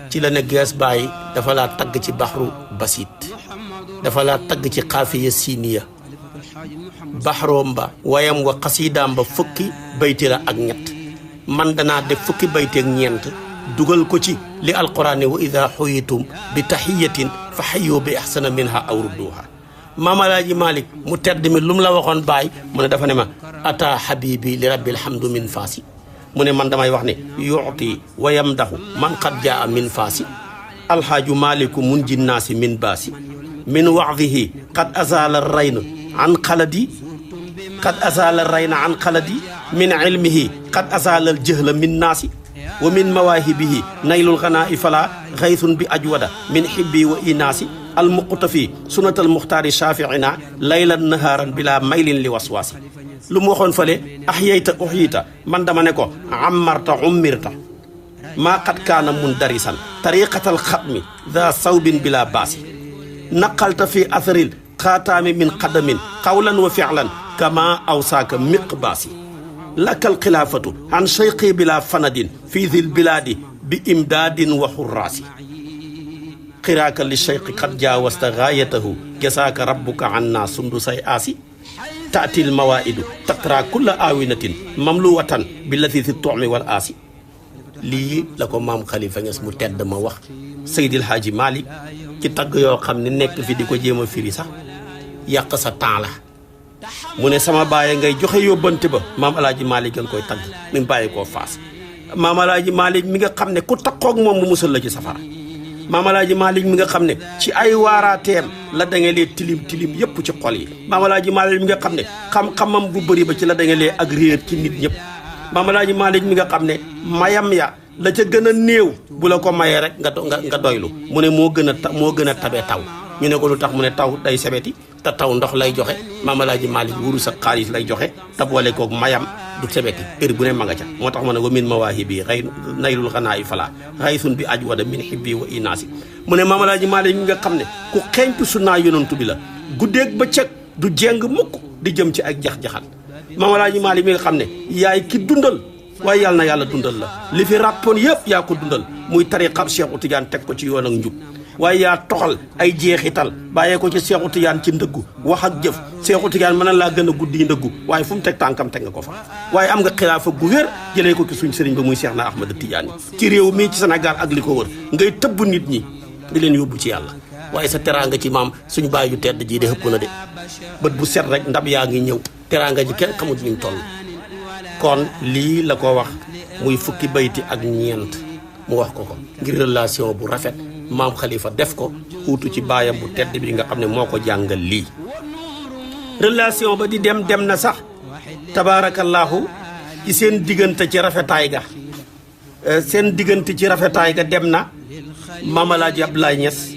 ci la ne gees bàyyi dafa laa tagg ci baxru basit dafa laa tagg ci xaafiya siiniya baxroom ba wayam wa xasiidaam ba fukki bayti la ak ñett man danaa def fukki bayti ak ñeent dugal ko ci li alquran ne wa ida xuyitum bi taxiyatin fa xayu bi axsana minha aw rudduha maam alaaji Malick mu tedd mi lu mu la waxoon baay mu ne dafa ne ma ata habibi li rabbil hamdu min faasi mu ne man damay wax ne yuuti wa yamdaxu man qad jaa min faasi alhaaju maliku mun jinnaasi min baasi min waxdihi qad azala rayna an xaladi qad azala rayna an xaladi min ilmihi qad azala aljahla min naasi wa min mawaahibihi naylul xanaa i fala xaysun bi ajwada min xibbi wa inaasi almuqtafi sunatal muxtaari shafiina laylan nahaaran bila maylin li waswaasi lu mu waxoon fale axyayta uxyita man dama ne ko ammarta ummirta maa qad kaana mundarisan tariqatal xatmi da sawbin bila baasi naqalta fi atharil xaataami min qadamin qawlan wa fi'lan kama awsaaka miqbaasi lakal xilaafatu an cheyqi bila fanadin fi dil bilaadi bi imdaadin wa xurraasi xiraaka li cheyqi qad jaawasta gaayatahu jasaaka rabbuka anna sundu say aasi taatil mawaidu taqra kulla aawinatin mamluwatan bi latifi toxmi wal aasi lii la ko maam Khalifa Niass mu tedd ma wax Seydil Hadji Malick ci tagg yoo xam ne nekk fi di ko jéem a firi sax yàq sa temps la mu ne sama bàyyi ngay joxe yóbbante ba maam alaaji Malick gën koy tagg mi bàyyi koo faas maam alaaji Malick mi nga xam ne ku takkoog moom mu musal la ci safara maam alaaji Malick mi nga xam ne ci ay waaraateem la dangalee tilim tilim yëpp ci xol yi maam alaaji Malick mi nga xam ne xam-xamam bu bëri ba ci la dangalee ak réer ci nit ñëpp maam alaaji Malick mi nga xam ne mayam ya la ca gën a néew bu la ko mayee rek nga doylu mu ne moo gën a tabe taw ñu ne ko lu tax mu ne taw day sebeti te taw ndox lay joxe maam alaaji Malick wurus ak xaalis lay joxe te boole koog mayam du sebeti heure bu ne ma nga ca moo tax ma ne wa min mawaahibi xëy naylul xanaa i fala xaysun bi ajwada min xibbi wa inaasi mu ne maam alaaji Malick mi nga xam ne ku xeeñtu sunnaa yonantu bi la guddeeg bëccëg du jeng mukk di jëm ci ak jax-jaxal maam alaaji Malick mi nga xam ne yaay ki dundal waaye yàlla na yàlla dundal la li fi ràppoon yëpp yaa ko dundal muy tariqab Cheikhu Tidiane teg ko ci yoon ak njub waaye yaa toxal ay jeexital bàyyee ko ci Cheikhu Tidiane ci ndëggu wax ak jëf Cheikhu Tidiane mën na laa gën a guddi ndëggu waaye fu mu teg tànkam teg nga ko fa waaye am nga xilaafa gu wér jëlee ko ci suñ sëriñ ba muy Cheikh na Ahmad Tidiane ci réew mii ci Sénégal ak li ko wër ngay tëbb nit ñi di leen yóbbu ci yàlla waaye sa teraanga ci maam suñ baay yu tedd jii de xëpp na de bët bu set rek ndab yaa ngi ñëw teraanga ji kenn xamut ñu toll kon lii la ko wax muy fukki bayti ak ñeent mu wax ko ngir relation bu rafet maam Khalifa def ko xuutu ci baayam bu tedd bi nga xam ne moo ko jàngal lii relation ba di dem na sax tabaarakallaahu ci seen diggante ci rafetaay ga dem na maam Alaaji Abdoulaye Niass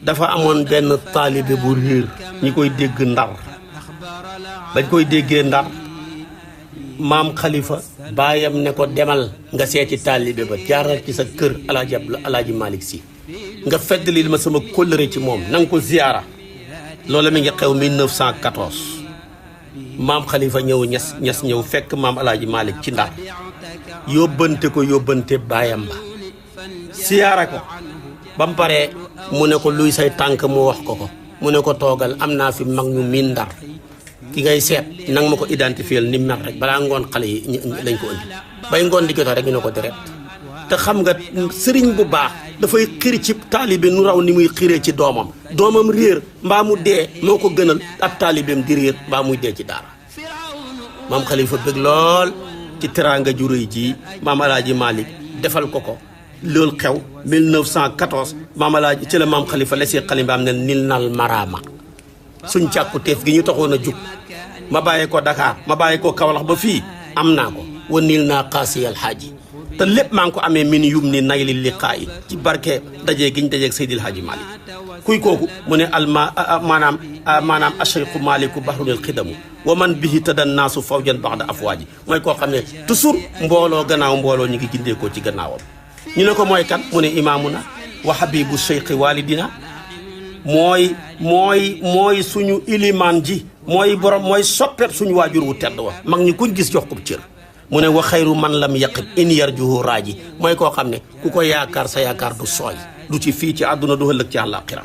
dafa amoon benn taalibe bu réer ñi koy dégg Ndar bañ koy déggee Ndar maam Khalifa baayam ne ko demal nga seeti taalibe ba jaaral ci sa kër alaaji Malick Sy nga feddlil ma sama kóllëre ci moom na nga ko ziyaara loola mi ngi xew 1914 maam Khalifa ñëw ñes ñëw fekk maam alaaji Malick ci Ndar yóbbante baayam ba ziyaara ko ba mu paree mu ne ko luy say tànk mu wax ko mu ne ko toogal am naa fi mag ñu miin Ndar ki ngay seet nanga ma ko identifier ni mel rek balaa ngoon xale yi lañ ko indi bay ngoon di jotee rek ñu ne ko deret te xam nga sëriñ bu baax dafay xir ci taalibe nu raw ni muy xiree ci doomam réer mbaa mu dee moo ko gënal ab taalibeem di réer mbaa muy dee ci daara maam Khalifa bëgg lool ci teraanga ju rëy ji maam alaaji Malick defal ko loolu xew 1914 maam alaaji ci la maam Khalifa lesee xalimbaam ne nil nal maraama suñ càkku teef gi ñu taxoon a jug ma bàyyi ko Dakar ma bàyyi ko Kaolack ba fii am naa ko wa niil naa xaasiyal xaaji te lépp maa ngi ko amee min yum ni nay li liqaa yi ci barke dajee gi ñu dajeeg Seydil Hadji Malick kuy kooku mu ne maanaam ashayqu maliku bahrunil xidamu wa man bihi tadan naasu fawjan baxda afwaaji mooy koo xam ne toujours mbooloo gannaaw mbooloo ñu ngi gindeekoo ci gannaawam ñu ne ko mooy kan mu ne imaamuna wa habibu cheikhi walidina mooy suñu ilimaan ji mooy borom mooy soppet suñu waajur wu tedd wa mag ñi kuñ gis jox ko cër mu ne wa xayru man lam yaqib in yarjuhu raaji mooy koo xam ne ku ko yaakaar sa yaakaar du sooy du ci fii ci àdduna du ëllëg ci àllaaxira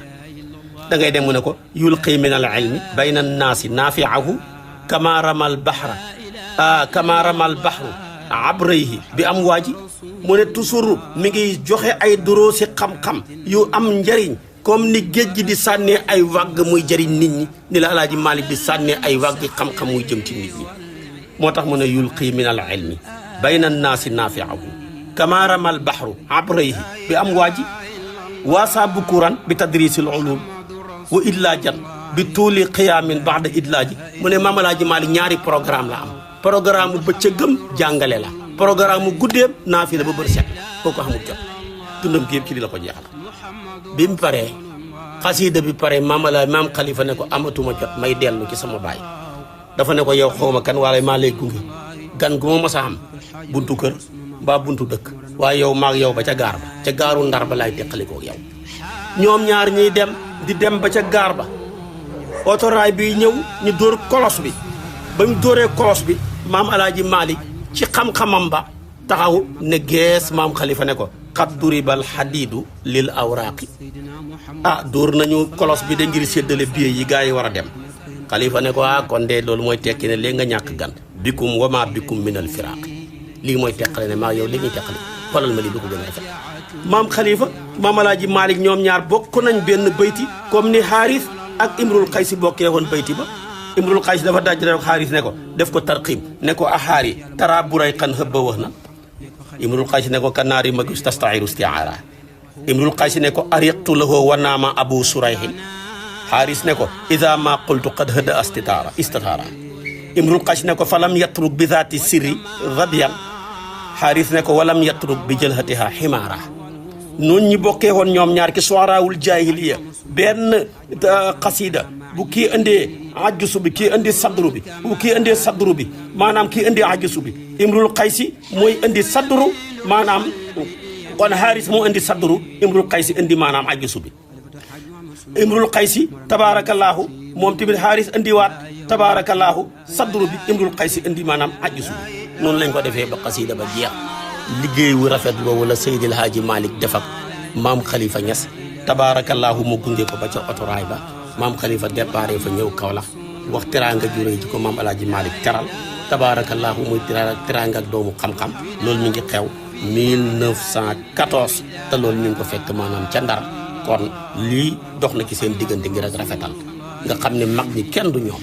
da ngay dem mu ne ko yulqi min al ilmi bayna annaasi naafiahu kama ramal bahra kama ramal bahru abrayhi bi am waaji mu ne toujours mi ngi joxe ay duroo si xam-xam yu am njariñ comme ni géej gi di sànnee ay wagg muy jëriñ nit ñi ni la Alaaji Maalik di sànnee ay wagg xam-xam muy jëm ci nit ñi moo tax mu ne yulqi min al ilmi bayna annaasi naafiahu kama ramal bahru abrayhi bi am waaji waasaa bukuran bi tadrisil ulum wa idlaajan bi tuuli qiyaamin baxda idlaaji mu ne Maam Alaaji Maalik ñaari programme la am programme bu bëccëgam jàngale la programme mu guddeem naafila ba bër set kooku xamul jot dundam gi yëpp ci li la ko jeexal bi mu paree xasiida bi pare maam Khalifa ne ko amatuma jot may dellu ci sama baay dafa ne ko yow xawma kan wala maa lay gunge gan gu ma mos a am buntu kër mbaa buntu dëkk waaye yow maag yow ba ca gaar ba ca gaaru Ndar ba laay teqalikoo yow ñoom ñaar ñuy dem di dem ba ca gaar ba otoraay bi ñëw ñu dóor kolos bi ba ñu dóoree kolos bi maam Alaaji Maalik ci xam-xamam ba taxaw ne gees maam Khalifa ne ko xat duribal xadiidu lil awraaqi dóor nañu kolos bi da ngir séddale billet yi gars yi war a dem Khalifa ne ko kon de loolu mooy tekki ne léegi nga ñàkk gan bikum wama bikum minal firaaqi lii mooy teqale ne maa yow li ñuy teqale xoolal ma lii du ko gën a rafet maam Khalifa maam Alaaji Maalik ñoom ñaar bokk nañ benn bayti comme ni Xaaris ak Imrul Xaysi bokkee woon bayti ba Imrul Xaysi dafa dajale ak Xaaris ne ko def ko tarqiim ne ko axaari tara buray xan hëbba wax na Imrul Xaysi ne ko kanaari magus tastairu istiaara Imrul Xaysi ne ko ariqtu lahu wa naama abu surayhin Xaaris ne ko ida ma qultu qad hëda istitaara Imrul Xaysi ne ko falam yatruk bi zaati sirri radiyan Xaaris ne ko walam yatruk bi jëlhatiha ximaara noonu ñi bokkee woon ñoom ñaar ki soaraawul jaahiliya benn xasida bu kii indee ajjusu bi kii indi sadru bi bu kii indee sadru bi maanaam kii indi ajjusu bi Imrul Xaysi mooy indi sadru maanaam kon Xaaris moo indi sadru Imrul Xaysi indi maanaam ajjusu bi Imrul Xaysi tabaarakallaahu moom tamit Xaaris indiwaat tabaarakallaahu sadru bi Imrul Xaysi indi maanaam ajjusu bi noonu lañ ko defee ba xasida ba jeex liggéey wu rafet boobu la Seydil Haaji Malick def ak maam Khalifa Niass tabaarakallaahu mu gunge ko ba ca otoraay ba maam Khalifa déparé fa ñëw Kaolack wax teraanga juree ji ko maam Alaaji Malick teral tabaarakallaahu muy teraanga ak doomu xam-xam loolu mi ngi xew 1914 te loolu ñu ngi ko fekk maanaam ca Ndar kon lii dox na ci seen diggante ngir ak rafetal nga xam ne mag ñi kenn du ñoom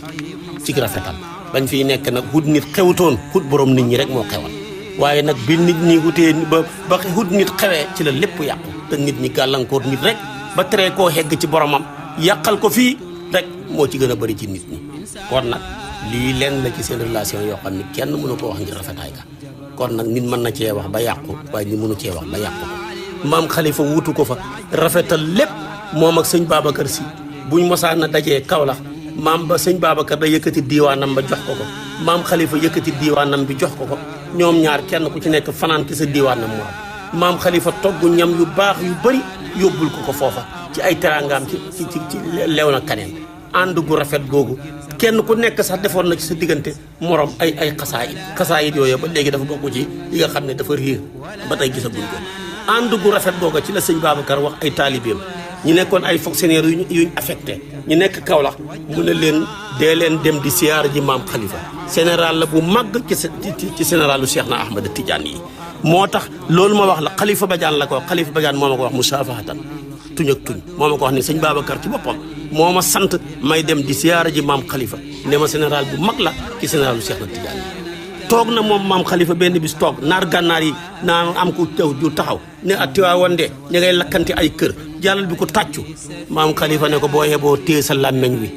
ci rafetal bañ fiy nekk nag hut nit xewutoon hut borom nit ñi rek moo xewal waaye nag bi nit ñi wutee ba hut nit xewee ci la lépp yàqu te nit ñi gàllankoor nit rek ba tere koo hegg ci boromam yàqal ko fii rek moo ci gën a bëri ci nit ñi kon nag lii leen la ci seen relation yoo xam ne kenn mënu ko wax ngir rafetaay ka kon nag nit mën na cee wax ba yàqu waaye ni mënu cee wax ba yàqu ko maam Khalifa wutu ko fa rafetal lépp moom ak sëñ Babacar Si buñ mosaan na dajee Kaolack maam ba sëñ Babacar da yëkkati diiwaanam ba jox ko ko maam Khalifa yëkkati diiwaanam bi jox ko ko ñoom ñaar kenn ku ci nekk fanaan ki sa diiwaanam moom maam Khalifa togg ñam yu baax yu bëri yóbbul ko ko foofa ci ay teraangaam ci lew na kaneen ànd gu rafet googu kenn ku nekk sax defoon na ci sa diggante morom ay xasaayit yooyu ba léegi dafa bokk ci li nga xam ne dafa riir ba tey gisaguñ ko ànd gu rafet googu ci la sëñ Babacar wax ay taalibeem ñu nekkoon ay fonctionnaires yuñ affecté ñu nekk Kaolack mu ne leen dee leen dem di siyaar ji maam Khalifa général la bu màgg ci généralu Cheikh na Ahmad Tidiane yi moo tax loolu ma wax la Khalifa Badiane la ko wax Khalifa Badiane moo ma ko wax musaafahatan tuñ ak tuñ moo ma ko wax ne sëñ Babacar ci boppam moo ma sant may dem di siyaara ji maam Khalifa ne ma général bu mag la ci généralu Cheikh na Tidiane yi toog na moom maam Khalifa benn bis toog naar gànnaar yi naa am ku tew ju taxaw ne Tiwaawan de ñu ngay lakkante ay kër jàllal bi ko tàccu maam Khalifa ne ko boo yeboo téye sa làmmeñ wi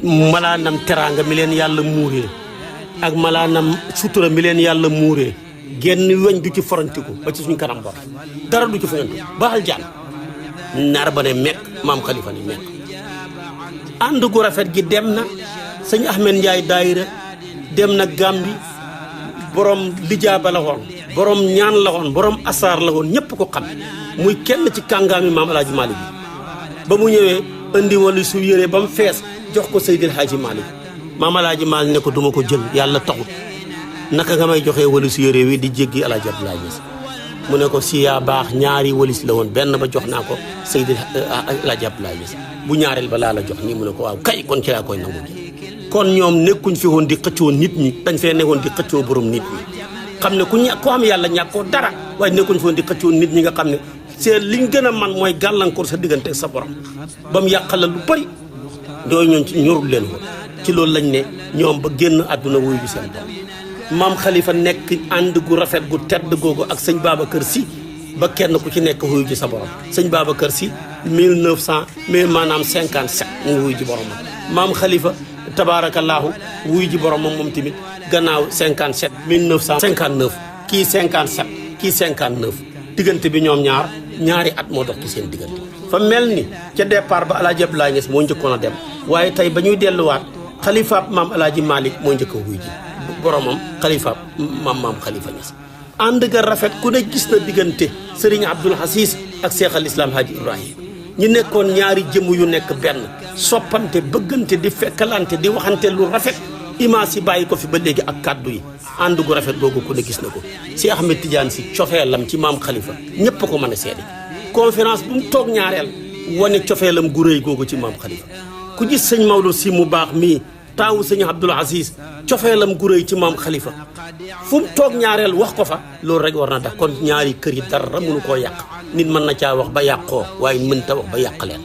malaanam teraanga mi leen yàlla muuree ak malaanam sutura mi leen yàlla muuree genn weñ du ci forantiku ba ci suñ kanam bor dara du ci forantiku baaxal jaan naar ba ne mekk maam Khalifa ne mekk ànd gu rafet gi dem na sëñ Ahmed Ndiaye daayira dem na Gàmbi borom lijaaba la woon borom ñaan la woon borom asaar la woon ñëpp ko xam muy kenn ci kàngaami maam Alaaji Malick bi ba mu ñëwee indi wala su yëree ba mu fees jox ko Seydil Haaji Malick maam Alaaji Malick ne ko duma ko jël yàlla taxut naka nga may joxee wala su yëree wi di jéggi Alaaji Abdoulaye Niass mu ne ko si yaa baax ñaari walis la woon benn ba jox naa ko Seydi El Hadji Abdoulaye Niass bu ñaareel ba laa la jox nii mu ne ko waaw kay kon ci laa koy nangu kon ñoom nekkuñ fi woon di xëccoo nit ñi dañ fee nekkoon di xëccoo borom nit ñi xam ne ku am yàlla ñàkkoo dara waaye nekkuñ fi woon di xëccoo nit ñi nga xam ne c'est liñ gën a man mooy gàllankoor sa diggante sa borom ba mu yàqal la lu bëri yooyu ñoom ci ñorul leen ko ci loolu lañ ne ñoom ba génn àdduna wuyu bi seen borom maam Khalifa nekk ànd gu rafet gu tedd googu ak sëñ Babacar Sy ba kenn ku ci nekk wuyu ji sa borom sëñ Babacar Sy 1957 mu ngi wuyu ji boromam maam Khalifa tabaarakallaahu wuyu ji boromam moom tamit gannaaw 57 1959 kii 57 kii 59 diggante bi ñoom ñaari at moo dox ci seen diggante fa mel ni ca départ ba El Hadji Abdoulaye Niass moo njëkkoon a dem waaye tey ba ñuy delluwaat xalifaab maam El Hadji Malick moo njëkk a wuyu ji boromam xalifaab maam Khalifa Niass ànd ga rafet ku ne gis na diggante Serigne Abdoul Aziz ak Cheikh al Islam Hadji Ibrahim ñu nekkoon ñaari jëmm yu nekk benn soppante bëggante di fekkalante di waxante lu rafet image yi bàyyi ko fi ba léegi ak kàddu yi ànd gu rafet googu ku ne gis na ko si Ahmed Tidiane si cofeelam ci maam Khalifa ñëpp ko mën a seede conférence bu mu toog ñaareel wane cofeelam gu rëy googu ci maam Khalifa ku gis sëñ Maodo si mu baax mii taawu sëñ Abdoul Aziz cofeelam gu rëy ci maam Khalifa fu mu toog ñaareel wax ko fa loolu rek war na tax kon ñaari kër yi dara mënu koo yàq nit mën na caa wax ba yàqoo waaye mënta wax ba yàq leen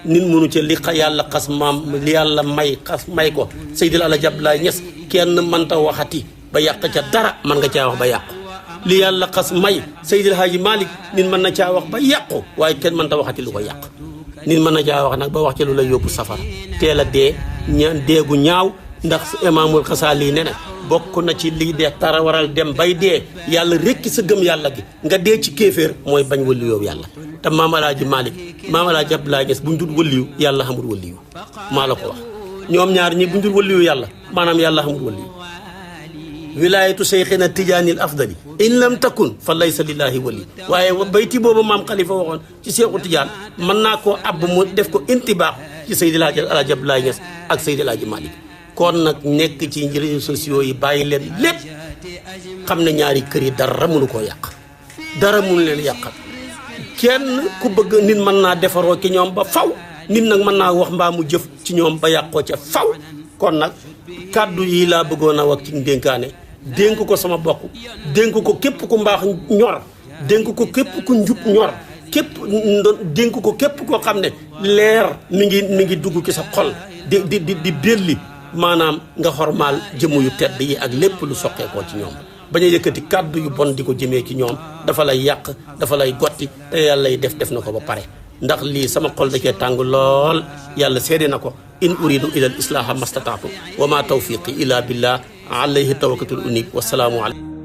nit mënu ci li yàlla xas maam li yàlla may ko Seydil Hadji Abdoulaye Niass kenn mënta waxati ba yàq ca dara mën nga caa wax ba yàqu li yàlla xas may Seydil Hadji Malick nit mën na caa wax ba yàqu waaye kenn mënta waxati lu ko yàq nit mën na caa wax nag ba wax ci lu lay yóbbu safara teel a dee deegu ñaaw ndax Imaamul Xasaali ne na bokk na ci lii dee tara waral dem bay dee yàlla rekki sa gëm yàlla gi nga dee ci kéeféer mooy bañ wëllu yow yàlla te maam El Hadji Malick maam El Hadji Abdoulaye Niass buñ dul wëlliyu yàlla xamul wëlliyu maa la ko wax ñoom ñaar ñi buñ dul wëlliyu yàlla maanaam yàlla xamul wëlliyu wilaayatu seyxina tijaanil afdali in lam takun fa laysa lillahi wali waaye bayti boobu maam Khalifa waxoon ci Seexu Tijaan mën naa koo abb mu def ko intibaax ci Seydil Hadji Abdoulaye Niass ak Seydil Hadji Malick kon nag nekk ci réseaux sociaux yi bàyyi leen lépp xam ne ñaari kër yi dara mënu koo yàq dara mënu leen yàqal kenn ku bëgg nit mën naa defaroo ci ñoom ba faw nit nag mën naa wax mbaa mu jëf ci ñoom ba yàqoo ca faw kon nag kàddu yi laa bëggoon a wax ci ndénkaane dénk ko sama bokk dénk ko képp ku mbaax ñor dénk ko képp ku njub ñor dénk ko képp koo xam ne leer mi ngi dugg ci sa xol di belli maanaam nga xormaal jëmm yu tedd yi ak lépp lu soqeekoo ci ñoom bañ a yëkkati kàddu yu bon di ko jëmee ci ñoom dafa lay yàq dafa lay gotti te yàlla lay def na ko ba pare ndax lii sama xol da cee tàng lool yàlla seede na ko in uridu ila al islaha mastataatu wa ma tawfiqi illa billah alayhi tawakkaltu unib wasalaamu alaykum